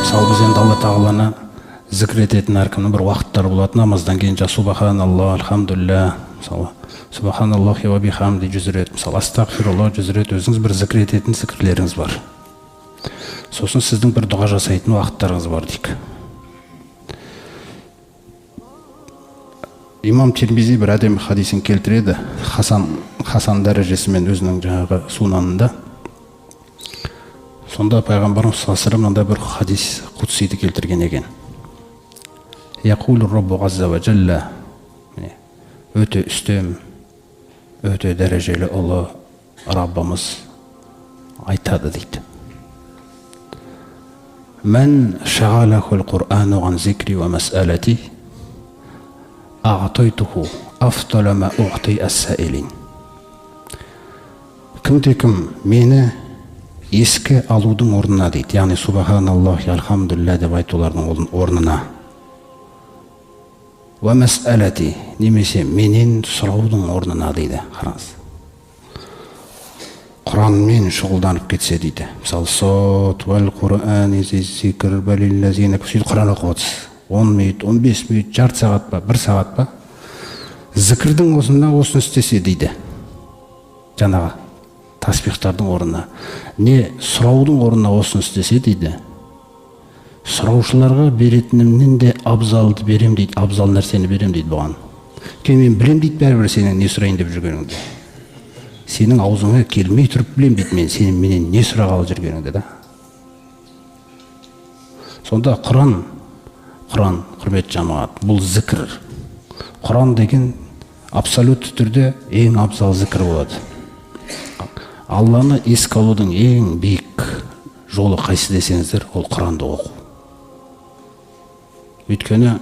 Мысалы, біз енді Алла тағаланы зікір ететін әркімнің бір уақыттары болады. Намаздан кейін субханалла, альхамдулилля, мысалы, субханаллахи ва бихамди 100 рет, мысалы, астағфирулла 100 рет, өзіңіз бір зікір ететін зікірлеріңіз бар. Сосын сіздің бір дұға жасайтын уақыттарыңыз бар дейік. Имам Тирмизи бір әдемі хадисін келтіреді, Хасан дәрежесімен өзінің жаңағы сунанында. Сонда пайғамбарымыз саллаллаху алейхи вассалам мынандай бір хадис құдсиді келтірген екен. Яқулу Раббу азза ва джалла, міне, өте үстем, өте дәрежелі ұлы Раббымыз айтады дейді. Мән шағалахул Қур'ану ан зикри ва мас'алати ағтайтуху афдала ма уғти ас-саилин. Кімде кім мені еске алудың орнына дейді, яғни субханаллахи альхамдулилля деп айтулардың орнына, уа мәсәләти, немесе менен сұраудың орнына дейді. Қараңыз, Құранмен шұғылданып кетсе дейді. Мысалы, сот уәл Құрани зикр балиллазина, сөйтіп Құран оқып отырсыз 10 минут, 15 минут, жарты сағат па, бір сағат па, зікірдің осында осыны істесе дейді. Жаңағы таспихтардың орнына, не сұраудың орнына осыны істесе дейді. Сұраушыларға беретінімнен де абзалды берем дейді, абзал нәрсені берем дейді бұған. Өйткені мен білем дейді бәрібір сенің не сұрайын деп жүргеніңді. Сенің аузыңа келмей тұрып білем дейді мен сенің менен не сұрағалы жүргеніңді да. Сонда Құран, құрметті жамағат, бұл зікір. Құран деген абсолютті түрде ең абзал зікір болады. Алланы еске алудың ең биік жолы қайсы десеңіздер, ол Құранды оқу. Өйткені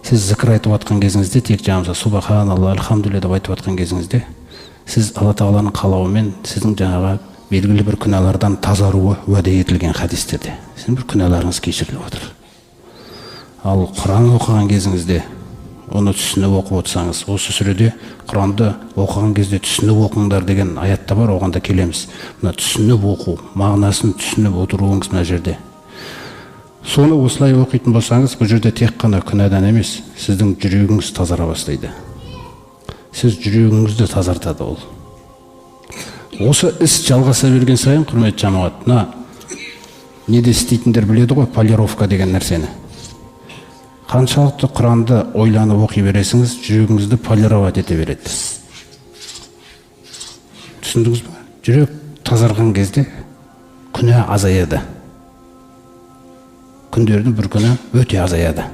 сіз зікір айтып жатқан кезіңізде, тек жаңағы субханалла, альхамдулилля деп айтып жатқан кезіңізде, сіз Алла тағаланың қалауымен сіздің жаңағы белгілі бір күнәлардан тазаруы уәде етілген хадистерде. Сіздің бір күнәларыңыз кешіріліп отыр. Ал Құран оқыған кезіңізде, оны түсініп оқып отырсаңыз, осы сүреде Құранды оқыған кезде түсініп оқыңдар деген аятта бар, оған да келеміз. Мына түсініп оқу, мағынасын түсініп отыруыңыз мына жерде. Соны осылай оқитын болсаңыз, бұл жерде тек қана күнәдан емес, сіздің жүрегіңіз тазара бастайды. Сіз жүрегіңізді тазартады ол. Осы іс жалғаса берген сайын, құрметті жамағат, мына неде істейтіндер біледі ғой, полировка деген нәрсені. Қаншалықты Құранды ойланып оқи бересіңіз, жүрегіңізді полировать ете береді. Түсіндіңіз бе? Жүрек тазарған кезде күнә азаяды. Күндердің бір күні өте азаяды.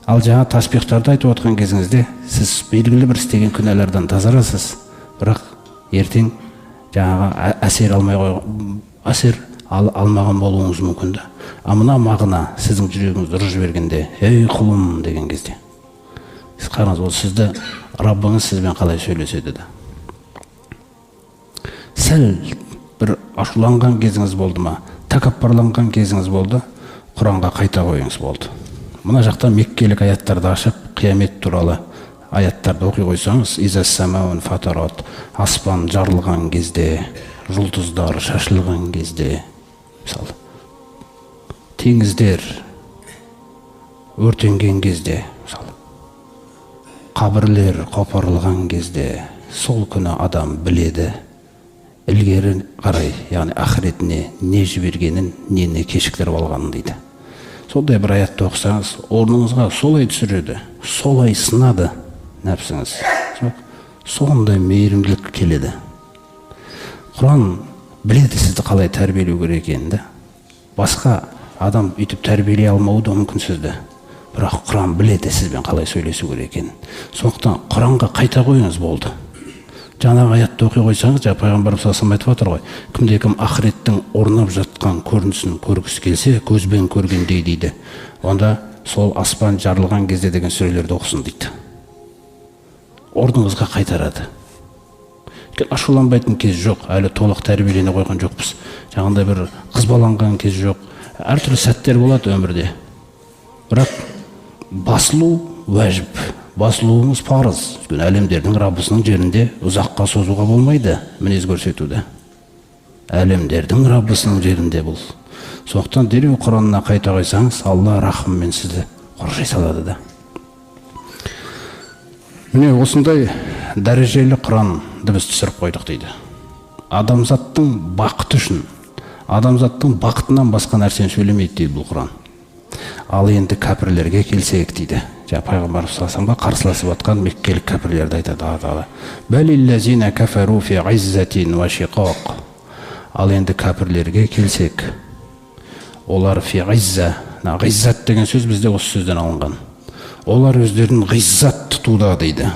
Ал жаңа таспихтарды айтып отқан кезіңізде сіз белгілі бір істеген күнәлардан тазарасыз, бірақ ертең жаңағы әсер алмай қойған, әсер алмаған болуыңыз мүмкін да. А мына мағына сіздің жүрегіңізді ұрып жібергенде, ей құлым деген кезде, сіз қараңыз, ол сізді Раббыңыз сізбен қалай сөйлеседі да. Сәл бір ашуланған кезіңіз болды ма, тәкаппарланған кезіңіз болды, Құранға қайта қойыңыз болды. Мына жақта меккелік аяттарды ашып, қиямет туралы аяттарды оқи қойсаңыз, иза самаун фатарат, аспан жарылған кезде, жұлдыздар шашылған кезде, мысалы, теңіздер өртенген кезде, мысалы, қабірлер қопарылған кезде, сол күні адам біледі, ілгері қарай, яғни ақыретіне не жібергенін, нені кешіктіріп алғанын дейді. Сондай бір аятты оқысаңыз, орныңызға солай түсіреді, солай сынады нәпсіңіз. Сондай мейірімділік келеді. Құран біледі сізді қалай тәрбиелеу керек екенін да. Басқа адам өйтіп тәрбиелей алмауы да мүмкін сізді. Бірақ Құран біледі сізбен қалай сөйлесу керек екенін. Сондықтан Құранға қайта қойыңыз болды. Жаңағы аятты оқи қойсаңыз, жаңа пайғамбарымыз саллаллаху алейхи вассалам айтып отыр ғой, кімде кім ақыреттің орнап жатқан көрінісін көргісі келсе, көзбен көргендей дейді, онда сол аспан жарылған кезде деген сүрелерді оқысын дейді. Орныңызға қайтарады. Өйткені ашуланбайтын кез жоқ, әлі толық тәрбиелене қойған жоқпыз. Жаңағындай бір қызбаланған кез жоқ. Әртүрлі сәттер болады өмірде. Бірақ басылу уәжіп, басылуыңыз парыз. Өйткені әлемдердің Раббысының жерінде ұзаққа созуға болмайды мінез көрсетуді. Әлемдердің Раббысының жерінде бұл. Сондықтан дереу Құранына қайта қойсаңыз, Алла рахыммен сізді қоршай салады да. Міне осындай дәрежелі Құранды біз түсіріп қойдық дейді. Адамзаттың бақыты үшін, адамзаттың бақытынан басқа нәрсені сөйлемейді дейді бұл Құран. Ал енді кәпірлерге келсек дейді. Жаңа пайғамбарымыз саллаллаху алейхи вассаламға қарсыласып жатқан меккелік кәпірлерді айтады Алла тағала. Бәлиллазина кафару фи иззатин ва шиқақ. Ал енді кәпірлерге келсек, олар фи изза, ғиззат деген сөз бізде осы сөзден алынған. Олар өздерін ғиззат тұтуда дейді.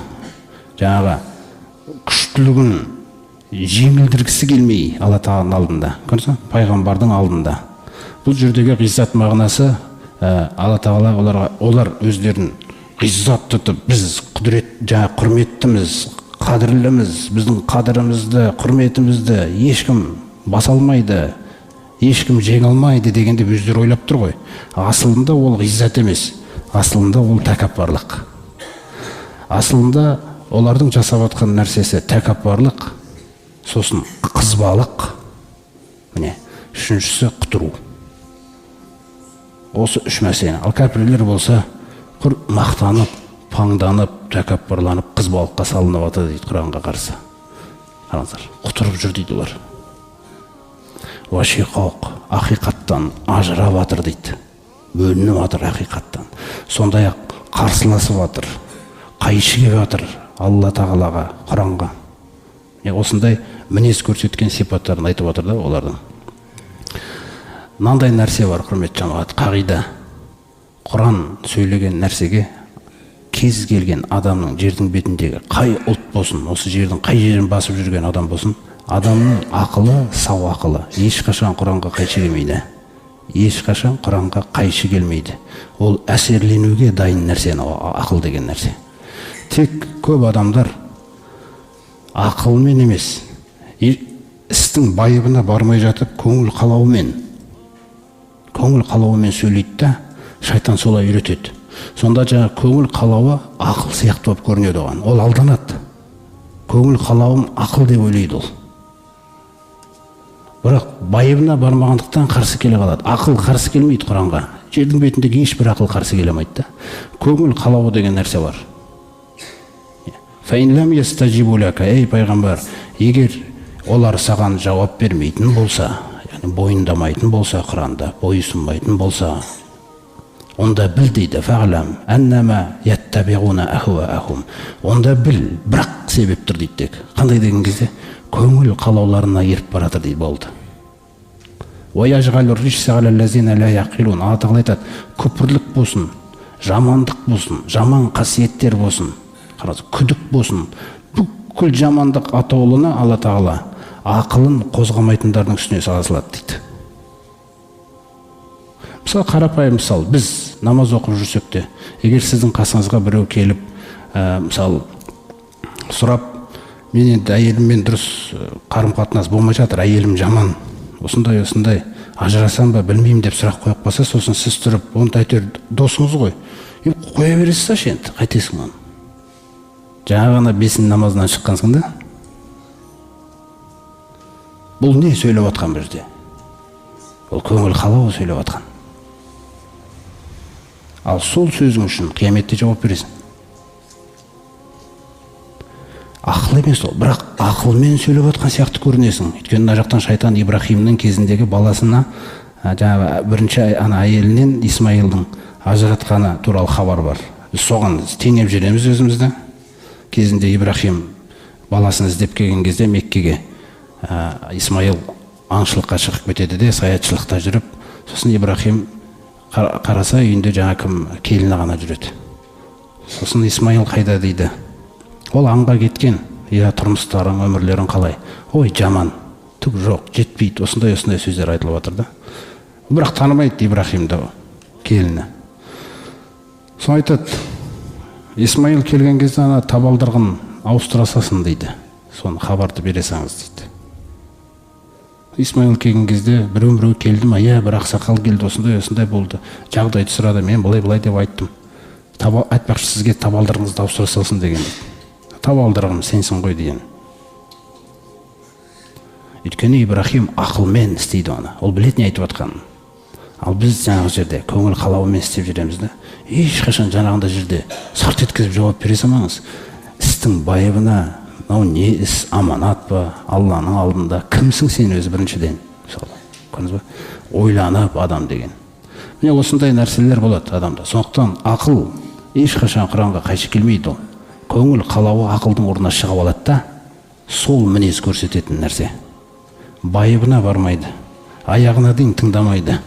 Жаңағы күштілігін жеңілдіргісі келмей Алла тағаланың алдында, көрдіңіз бе? Пайғамбардың алдында. Бұл жердегі ғиззат мағынасы, Алла тағала оларға, олар өздерін ғиззат тұтып, біз құдірет, жаңа құрметтіміз, қадірліміз, біздің қадірімізді, құрметімізді ешкім баса алмайды, ешкім жеңе алмайды дегенде өздері ойлап тұр ғой. Асылында ол ғиззат емес, асылында ол тәкаппарлық. Асылында олардың жасап жатқан нәрсесі тәкаппарлық, сосын қызбалық, міне үшіншісі құтыру. Осы үш мәселе. Ал кәпірлер болса, құр мақтанып, паңданып, тәкаппарланып, қызбалыққа салынып жатыр дейді Құранға қарсы. Қараңыздар, құтырып жүр дейді олар. Уашиқоқ, ақиқаттан ажырап жатыр дейді. Бөлініп жатыр ақиқаттан. Сондай-ақ қарсыласып жатыр, қайшы келіп жатыр Алла тағалаға, Құранға. Осындай мінез көрсеткен сипаттарын айтып жатыр да олардың. Мынандай нәрсе бар, құрметті жамағат, қағида. Құран сөйлеген нәрсеге кез келген адамның жердің бетіндегі қай ұлт болсын, осы жердің қай жерін басып жүрген адам болсын, адамның ақылы, сау ақылы ешқашан Құранға қайшы келмейді. Ешқашан Құранға қайшы келмейді. Ол әсерленуге дайын нәрсе, ақыл деген нәрсе. Тек көп адамдар ақылмен емес, істің байыбына бармай жатып көңіл қалауымен сөйлейді да, шайтан солай үйретеді. Сонда жаңа көңіл қалауы ақыл сияқты болып көрінеді оған. Ол алданады. Көңіл қалауым ақыл деп ойлайды ол. Бірақ байыбына бармағандықтан қарсы келе қалады. Ақыл қарсы келмейді Құранға. Жердің бетіндегі ешбір ақыл қарсы келе алмайды да. Көңіл қалауы деген нәрсе бар. Ей пайғамбар, егер олар саған жауап бермейтін болса, яғни бойындамайтын болса, Құранда бойұсынбайтын болса, онда біл дейді, фағлам аннама яттабиғуна ахуаахум. Онда біл, бірақ себеп тұр дейді тек. Қандай деген кезде көңіл қалауларына еріп баратыр дейді, болды. Алла тағала айтады, күпірлік болсын, жамандық болсын, жаман қасиеттер болсын, күдік болсын, бүкіл жамандық атаулыны Алла тағала ақылын қозғамайтындардың үстіне сала салады дейді. Мысалы, қарапайым мысал, біз намаз оқып жүрсек те, егер сіздің қасыңызға біреу келіп, мысалы, сұрап, мен енді әйеліммен дұрыс қарым-қатынас болмай жатыр, әйелім жаман, осындай осындай, ажырасам ба білмеймін деп сұрақ қойып қалса, сосын сіз тұрып, оны әйтеуір досыңыз ғой, қоя бересіз енді, қайтесің оны? Жаңа ғана бесін намазынан шыққансың да. Бұл не сөйлеп жатқан бұл жерде? Ол көңіл қалауы сөйлеп жатқан. Ал сол сөзің үшін қияметте жауап бересің. Ақыл емес ол, бірақ ақылмен сөйлеп жатқан сияқты көрінесің. Өйткені мына жақтан шайтан Ибрахимнің кезіндегі баласына, жаңағы бірінші ана әйелінен Исмаилдың ажыратқаны туралы хабар бар. Біз соған теңеп жүреміз өзімізді. Кезінде Ибрахим баласын іздеп келген кезде Меккеге Исмаил аңшылыққа шығып кетеді де, саятшылықта жүріп, сосын Ибрахим қараса үйінде жаңа кім келіні ғана жүреді. Сосын Исмаил қайда дейді. Ол аңға кеткен. Я, тұрмыстарың, өмірлерің қалай? Ой, жаман, түк жоқ, жетпейді. Осындай осындай сөздер айтылып жатыр да. Бірақ танымайды Ибрахимді келіні. Соны айтады, Исмаил келген кезде ана табалдырығын ауыстыра салсын дейді. Соны хабарды бере салыңыз дейді. Исмаил келген кезде біреу келді ма? Иә, бір ақсақал келді, осындай осындай болды. Жағдайды сұрады, мен былай-былай деп айттым. Айтпақшы, сізге табалдырығыңызды ауыстыра салсын деген дейді. Табалдырығым сенсің ғой деген. Өйткені Ибрахим ақылмен істейді оны. Ол біледі не айтып жатқанын. Ал біз жаңағы жерде көңіл қалауымен істеп жүреміз да, ешқашан жаңағындай жерде сарт еткізіп жауап бере салмаңыз. Істің байыбына, мынау не іс, аманат па, Алланың алдында кімсің сен өзі біріншіден, мысалы, көрдіңіз ба? Ойланып адам деген. Міне осындай нәрселер болады адамда. Сондықтан ақыл ешқашан Құранға қайшы келмейді ол. Көңіл қалауы ақылдың орнына шығып алады да, сол мінез көрсететін нәрсе. Байыбына бармайды, аяғына дейін тыңдамайды.